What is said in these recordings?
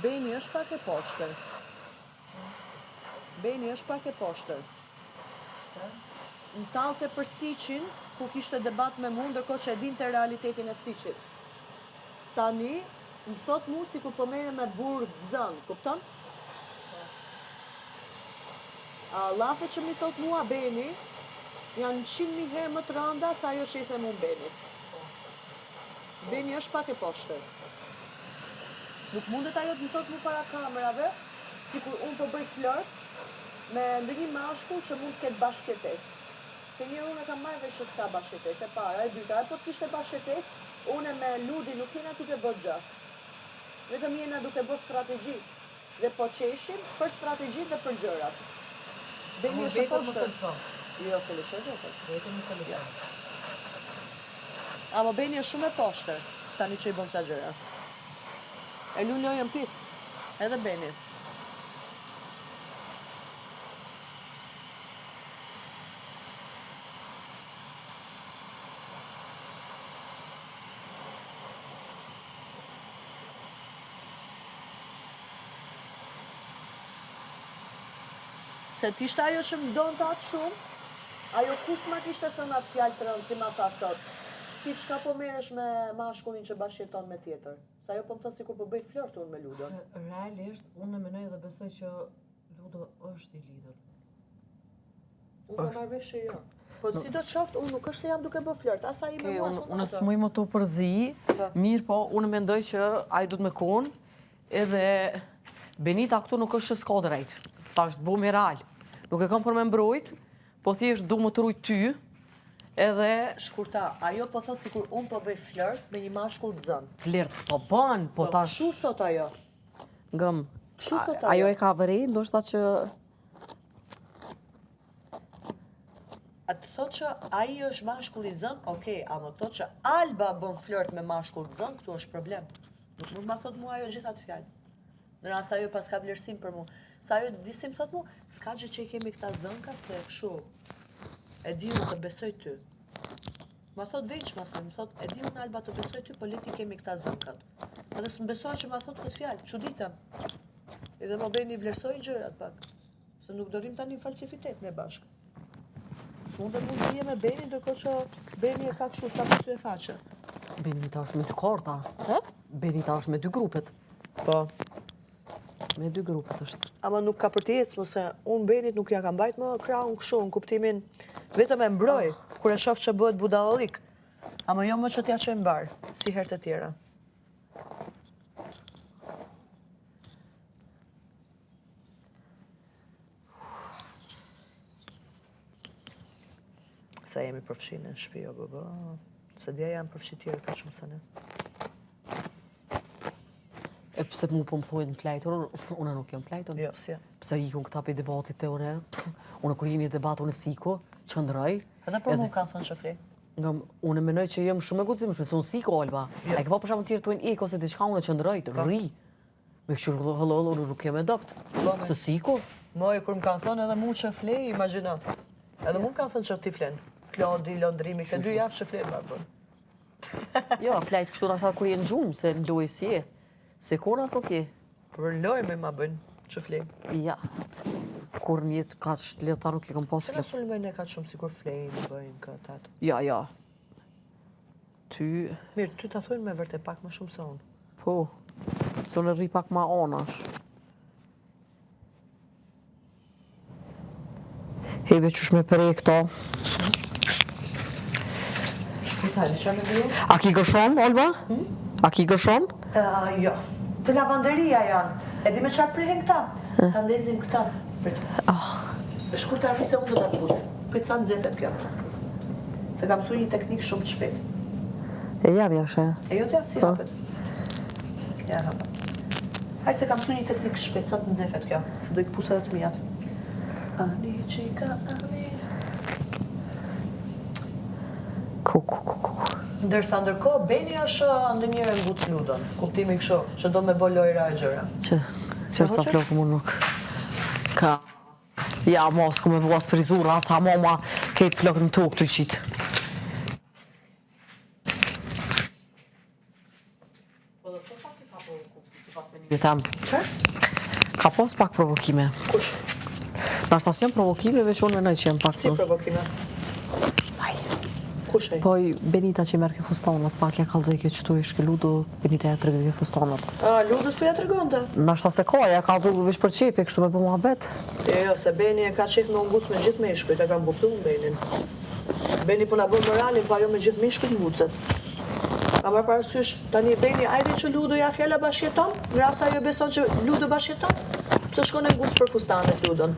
Beni është pak e poshtër. Beni është pak e poshtër. Më tallte për Stichin, ku kishte debat me mu, ndërkohë që e dinte realitetin e Sticit. Tani, më thot mu sikur po merrem me burrë të zënë, kupton? A llafet që m'i thot mua Beni, janë 100.000 herë më të rënda se ajo që i them unë Benit. Beni është pak e poshtër. Nuk mundet ajo të më thot mu para kamerave, sikur unë po bëj flirt me ndonjë mashkull që mund të ketë bashkëjetesë. Se njëherë unë e kam marrë vesh që s'ka bashkëjetesë, e para, e dyta, e po të kishte bashkëjetesë, unë me Ludin nuk jena duke bë gjë. Vetëm jena duke bë strategji dhe po qeshim për strategjitë dhe për gjërat. Beni është e poshtër. Jo, s'e lëshoj vetën. Vetën mos e lëshoj. Ama Beni është shumë e poshtër tani që i bën këta gjëra. E lun lojën pis. Edhe Beni. Se t'ishte ajo që më donte atë shumë, ajo kurrë s'ma kishte thënë atë fjalë të rëndë si ma tha sot. Ti çka po merresh me mashkullin që bashkëjeton me tjetër? Se ajo po më thotë sikur po bëj flirt unë me Ludon. Realisht, unë e mendoj dhe besoj që Ludo është i lidhur. Unë kam marrë vesh që jo. Po si do të qoftë, unë nuk është se jam duke bë flirt, as ai me mua, as unë. Unë s'muj me t'u përzi, po. mirë po, unë mendoj që ai duhet me konë, edhe Benita këtu nuk është që s'ka drejt. Tash të bohmi real. Nuk e kam për me mbrojt, po thjesht du me të rujt ty, edhe... Shkurta, ajo po thot sikur unë po bëj flirt me një mashkull të zënë. Flirt s'po bën, po, po tash... Kështu thot ajo. Ngëm. Kështu thot ajo. Ajo e ka vërej, ndoshta që A të thot që ai është mashkull i zënë, okej, ama të thot që Alba bën flirt me mashkull të zënë, këtu është problem. Nuk mund ma thot mua ajo gjithë atë fjalë. Në rast ajo paska vlerësim për mu. Sa ajo disi më thot mu, s'ka gjë që i kemi këta zënkat, se kështu, e di unë të besoj ty. Ma thot veç mas me, më thot, e di unë Alba të besoj ty, po le t'i kemi këta zënkat. Edhe s'më besoha që ma thot këtë fjalë, çuditem. Edhe më bëni vlerësoj gjërat pak. Se nuk do rrim tani në falsifitet ne bashkë. S'mundem mund të me Beni, ndërkohë që Beni e ka kështu sa për sy e faqe. Benita është me dy karta. Ha? Benita është me dy grupet. Po. Me dy grupet është. Ama nuk ka për të ecë, mos e unë Benit nuk ja kam mbajt më krahun kështu, në kuptimin vetëm e mbroj, Ah. kur e shoh që bëhet budallik. Ama jo më që t'ja çojmë bar, si herë të tjera. Sa jemi përfshi në shtëpi, o bëbë. Se dje janë përfshi tjerë ka shumë se ne. E pse mu po më thojnë flajtur, unë nuk jam flajtur. Jo, si. Pse ikun këta pe debatit të une? Unë kur jemi në debat, unë s'iku, qëndroj. Edhe për mu kanë thënë që fli. Nga, unë mendoj që jam shumë e guximshme, se unë s'iku, Alba. Jo. E ke pa për shembull tjerë thojnë ik ose diçka, unë qëndroj, të Po. rri. Me këqyrë hëllë hëllë, unë nuk jam e dobët. Se s'iku. Moj, kur më kanë thënë edhe mu që flej, imagjino. Edhe mu më kanë thënë që ti flen. Klodi, Londrimi, ke dy javë që flen, ma bën. Jo, flajt kështu nasa kur je në gjumë, se në lojë si je. Se kur as nuk je. Për lojë me ma bëjnë që flej. Ja. Kur një jetë ka që të nuk i kam pas Se na flet. sulmojnë ne ka shumë sikur flejnë, bëjnë këtë atë. Ja, ja. Ty, Mirë, ty ta thojnë me vërtet pak më shumë se unë. po. Se unë rri pak ma anash. Hebe qysh me prej këto. A ki gërshon, Olba? A ki gërshon? jo. Të lavanderia janë. E di me çfarë prehen këta? Ta ndezim këta. Prit. Ah. Shkurt arri se unë do ta pus. Prit sa nxehet kjo. Se kam mësuar një teknikë shumë të shpejtë. E jam jashe. E jo t'ja, si hapet? Ja, hapet. Hajde se kam mësuar një teknikë të shpejtë sa të nxehet kjo, se do i këpus edhe të mijat. Ani çika, ani. Ku, ku, ku, ku, ku. Ndërsa ndërkohë Beni është ndonjëherë e ngut Ludon, kuptimi kështu, që do me bë lojra e gjëra. Që, që sa flokë mu nuk. Ka. Ja, mos ku me bu as frizura, as hamoma, ketë flokët në tokë të qitë. Ju tham. Çfarë? Ka pas pak provokime. Kush? Nashta s'janë provokime, veç unë menoj që janë pak Si provokime? Aj. Kush ai? Po i Benita që i merrke fustanat, pak ja kallzojke qëtu i shke Ludo, Benita ja tregojke fustanat. A, Ludës po ja tregonte? Nashta s'e ka, ja kallzu veç për qefi, kështu me bo muhabet. Jo, jo, se Beni e ka qejf me u nguc me gjithë meshkujt, e kam kuptu unë Benin. Beni po na bën moralin, po ajo me gjithë meshkujt ngucet. Ka marrë parasysh, tani Beni, a e di që Ludoja fjala bashkëjeton? Në rast se ajo beson që Ludo bashkëjeton? Pse shkon e nguc për fustanet Ludon?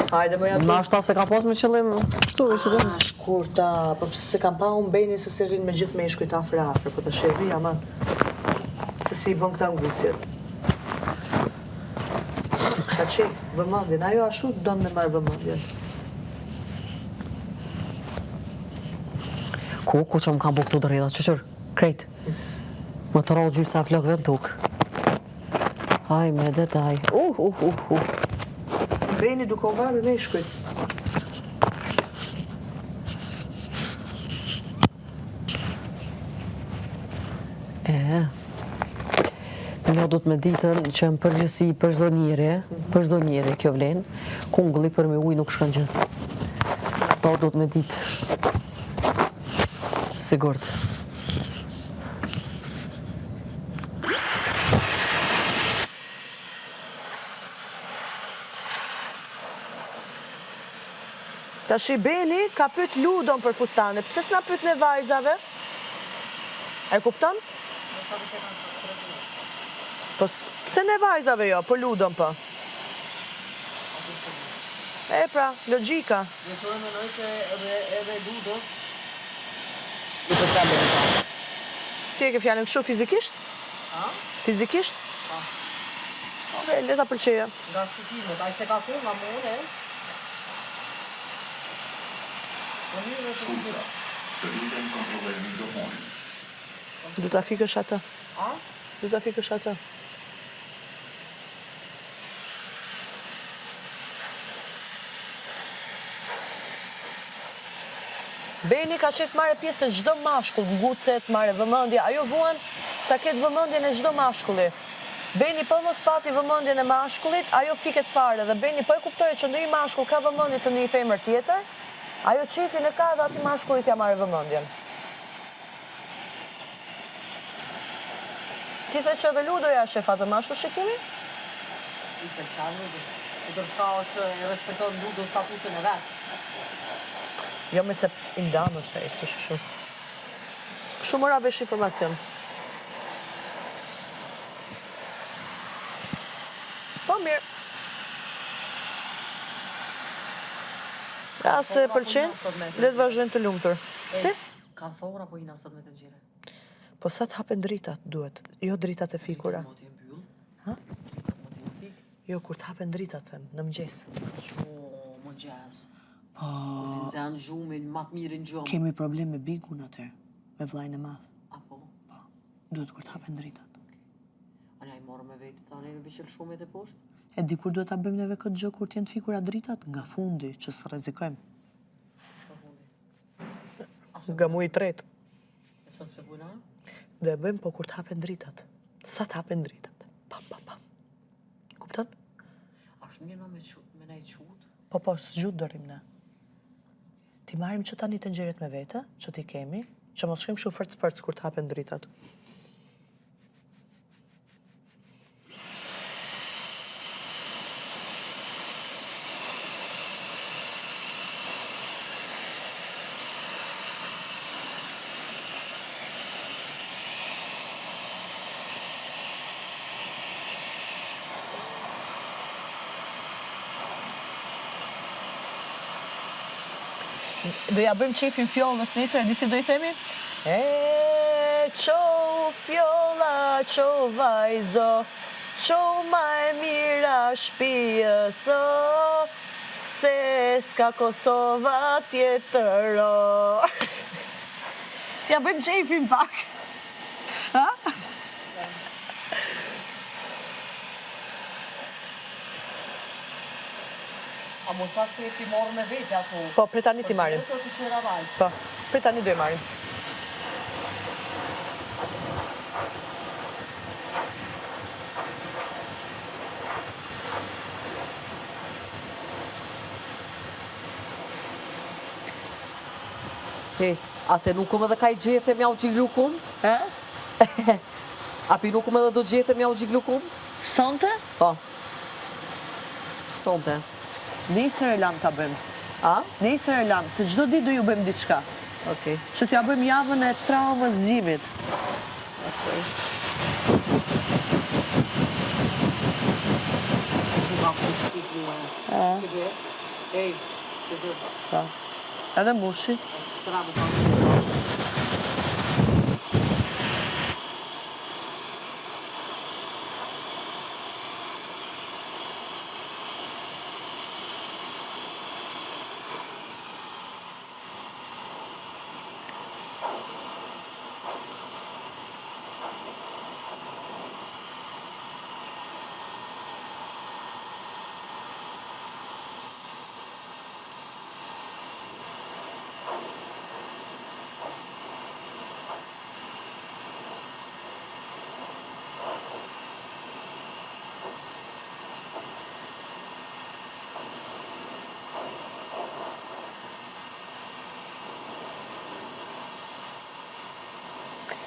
Hajde më ja tu. Nashta s'e ka pas me qëllim kështu, veç e bën. Ah, shkurta, po pse s'e kam pa unë Benin se si rrin me gjithë meshkujt afër e afër, po tash e vi aman. Se si i bën këta ngucjet. Ka qejf vëmendjen, ajo ashtu don me marrë vëmendjen. Ku, ku që më kanë bo këto dredha, qyqër, krejt. Më të ra gjysa e flokëve në tokë. Haj, me detaj. Uh, uh, uh, uh. Beni duke u marrë me meshkujt. E, një do të me ditën që në përgjithësi për çdo njeri, për çdo njeri kjo vlen, kungulli përmi ujë nuk shkon gjithë. To do të me ditë. Sigurt. Tashi Beni ka pyet Ludon për fustane, pse s'na pyet ne vajzave? E kupton? Po pse ne vajzave jo, po Ludon po. E pra, logjika. Veç unë mendoj që edhe edhe Ludos i pëlqen Benita. Si e ke fjalën kështu fizikisht? A? Fizikisht? Po. Okej, le ta pëlqejë. Nga shikimet, ai s'e ka ku nga mu unë. Po mirë është Shkurta, të lutem kontrolloje mikrofonin. Do ta fikësh atë. A? Do ta fikësh atë. Beni ka qejf marrë pjesë në çdo mashkull, ngucet, marrë vëmendje, ajo vuan ta ketë vëmendjen e çdo mashkulli. Beni po mos pati vëmendjen e mashkullit, ajo fiket fare dhe Beni po e kuptoi që ndonjë mashkull ka vëmendje të ndonjë femër tjetër, ajo qejfin e ka dhe atij mashkullit ia marrë vëmendjen. Ti the që edhe Ludoja e shef atë me ashtu shikimi? I pëlqen Ludos. Tjetër çka është që e respekton Ludo statusin e vet. Jo me se i ndamë është ai, s'është kështu. Kështu mora vesh informacion. Po mirë. Ja, se e pëlqen, le të vazhdojnë të lumtur. Si? Ka sa ora po hina sot me tenxhere? Po sa të hapen dritat duhet, jo dritat e fikura. Moti e mbyll. Ha? Dritat moti e fik. Jo, kur të hapen dritat them, në mëngjes. Qo, mëngjes. Po. Kur t'i nxenë gjumin, ma të mirin gjumë. Kemi problem me Bigun atëherë, me vllajin e madh. Apo? Po. Duhet kur të hapen dritat. A na i morëm me vete tani në biçel shumit e poshtë? E di kur duhet ta bëjmë neve këtë gjë kur të jenë të fikura dritat? Nga fundi, që s'rrezikojmë. Çka fundi? Nga muaji i tretë. E sot s'pe bujna? Do e bëjmë po kur të hapen dritat. Sa të hapen dritat. Pam, pam, pam. Kupton? A është mirë na me qu, me na i qut? Po, po, zgjut do rrim ne. Ti marrim që tani tenxheret me vete, që ti kemi, që mos shkojmë kështu fërc fërc kur të hapen dritat. Do ja bëjmë qejfin Fjollës nesër, e di si do i themi? E çou Fjolla, çou vajzo, çou ma e mira shpijës, o, se s'ka Kosova tjetër, o. T'ja bëjmë qejfin pak. Ha? A mos thash ti ti marrë me vete ato? Po, prej tani t'i marrim. Po, të qera vaj. Po, prej tani do i marrim. He, a te nuk kom edhe kaj gjethe m'jau gjiglu kumt? E? A pi nuk kom edhe do gjethe m'jau gjiglu kumt? Sonte? Po. Sonte. Nesër e lam ta bëjmë. A? Nesër e lam, se çdo ditë do ju bëjmë diçka. Okej. Që t'ja bëjmë javën e traumës zgjimit. Okej. Ej, Po. Edhe mushi.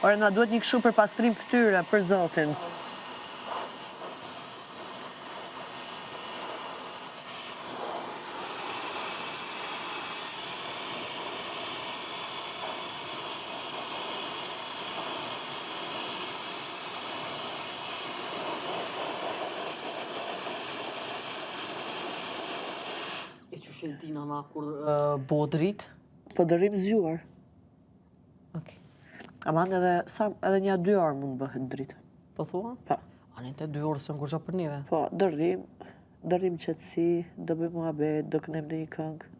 Ore, na duhet një këshu për pastrim fytyre, për zotin. E qysh e dina na kur bo dritë? Po do rrim zgjuar. Okej. Aman edhe, sa, edhe një dy orë mund bëhet dritë. Po thua? Po. Ani të dy orë s'janë kurgja për neve. Po, do rrim, do rrim qetësi, do bëjmë muhabet, do këndojmë ndonjë këngë.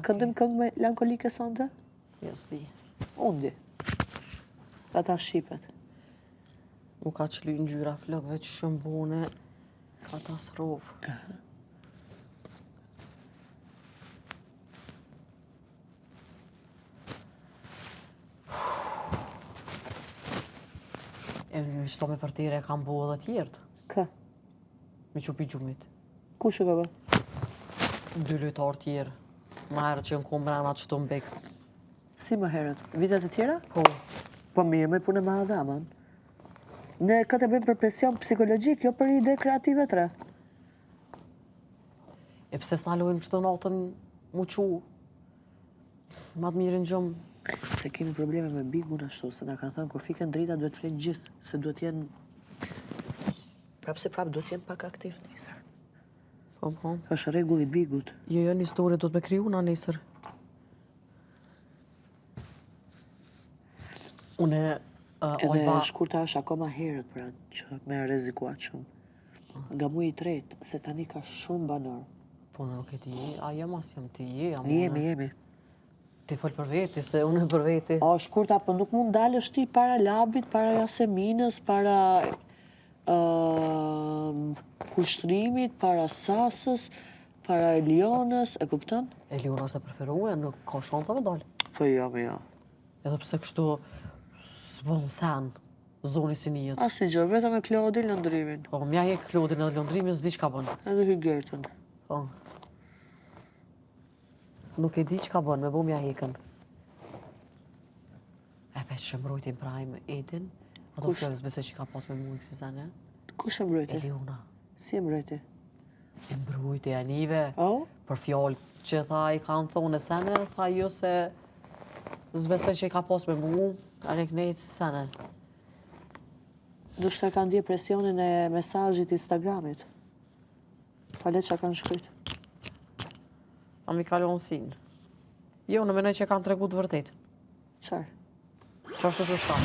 Këndojmë këngë melankolike sonte? Jo, s'di. Unë di. Ata shqipet. Nuk ka qëlly ngjyra flokëve që shumë bone. Katastrofë. E me qëto me vërtire e kam bo edhe tjertë. Kë? Me qu pi gjumit. Kush e ka bë? Dy lojtarë tjerë. Ma herët që në kom mrena që të mbek. Si më herët? Vitet e tjera? Po. Po mirë, me punë madhe, aman. Ne këtë e bëjmë për presion psikologjik, jo për ide kreative tre. E pse s'na lojnë kështu natën mu qu? Ma të mirën gjumë. Se kemi probleme me bigun ashtu, se na kanë thënë kur fiken drita duhet flenë gjithë, se duhet jenë Prapë se prapë duhet jenë pak aktiv nesër. Po, po. Është rregull i bigut. Jo, jo, një story duhet me kriju na nesër. Une, uh, Edhe Alba, shkurta është akoma herët pra që me rrezikuat shumë. Nga muaji i tretë, se tani ka shumë banor. po unë nuk e di, a jem as jem ti je, jam Ne jemi, unë. jemi. Ti fol për veti, se unë për veti. O, shkurta, po nuk mund dalësh ti para Labit, para Jaseminës, para ëm, Kushtrimit, para Sasës, para Elionës, e kupton? Eliona është e preferuar, nuk ka shansa me dalë. Po jo, me jo. Edhe pse kështu s'bon sen, zoni si njët. Asnjë gjë, vetëm me Klodin Londrimin, Po, mja je Klodin edhe Londrimin, s'di çka bën. edhe Hygertën. Po. Nuk e di çka bën, me bo mja hekën. E pe që mbrojtin prime Edin, ato Kush? fjalë s'besoj që ka pas me mua kësi sene. Kush e mbrojti? Eliona. Si e mbrojti? E mbrojti anive, O? për fjalë që tha i kanë thonë e sene, tha jo se s'besoj që i ka pas me mua, a ne kënejt si sene. Ndoshta ka ndje presionin e mesazhit Instagramit. Fale që kanë shkryt. A mi kalon sin. Jo, në menoj që kanë tregu të vërtet. Çfarë? Që është të shta?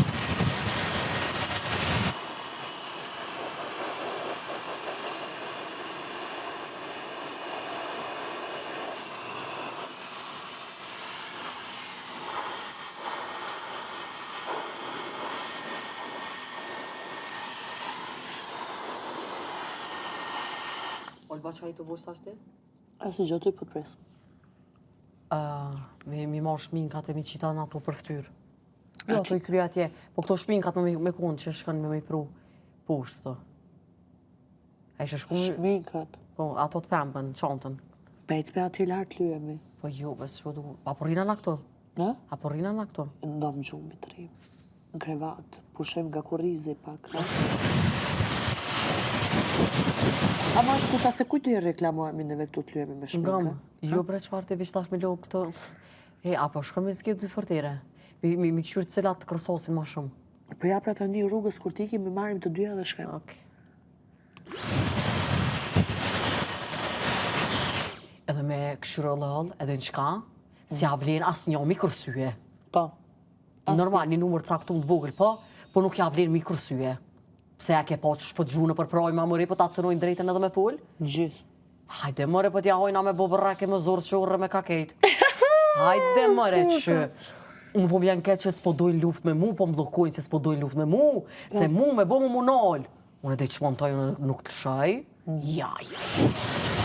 Olba, qa i të bosht tash ti? Asnjë gjë ty po të pres. Uh, me, mi marrë shminkat e mi qita në ato për ftyrë. Jo, ato i krya atje. Po këto shminkat me, me konë që shkon me me i pru poshtë, to. A ishe shku me... Shminkat. Po, ato të pempën, çantën. Pec me aty lart lyemi. Po jo, bes që du... Pa po rrina na këto? Në? A po rrina na këtu? Në dhomë gjumi të rrim. Në krevat, pushojmë nga kurrizi pak. Ama është kuta se kujt të i reklamohemi neve këtu të lyhemi me shminka? Ngam, jo bre çfarë të vish tash me logë këto. E, a po shkojmë me zgjedh dy fortere? Mi, mi, mi kqyr cilat kërsosin ma shumë. Po ja pra tani rrugës kur t'ikim, i marrim të dyja dhe shkojmë. Okej. Edhe me kqyr hollë, edhe në qka, s'ja vlen asnjë mi kërsye. Po. Normal, një numër caktum të vogël, po, po nuk ja vlen mi kërsye. Pse ja ke pa që shpo gjunë për prajma, mëre, po ta cënojnë drejtën edhe me fol? Gjithë. Hajde mëre, po t'ja hojna me bobrrek e me zorë qorre me kakejt. Hajde mëre që... Unë po m'vjen keq që s'po dojnë luft me mu, po m'bllokojnë që s'po dojnë luft me mu, se mu me bo mu mu nalë. Unë e dhe që më mëtoj, unë nuk të lëshoj. Ja, ja.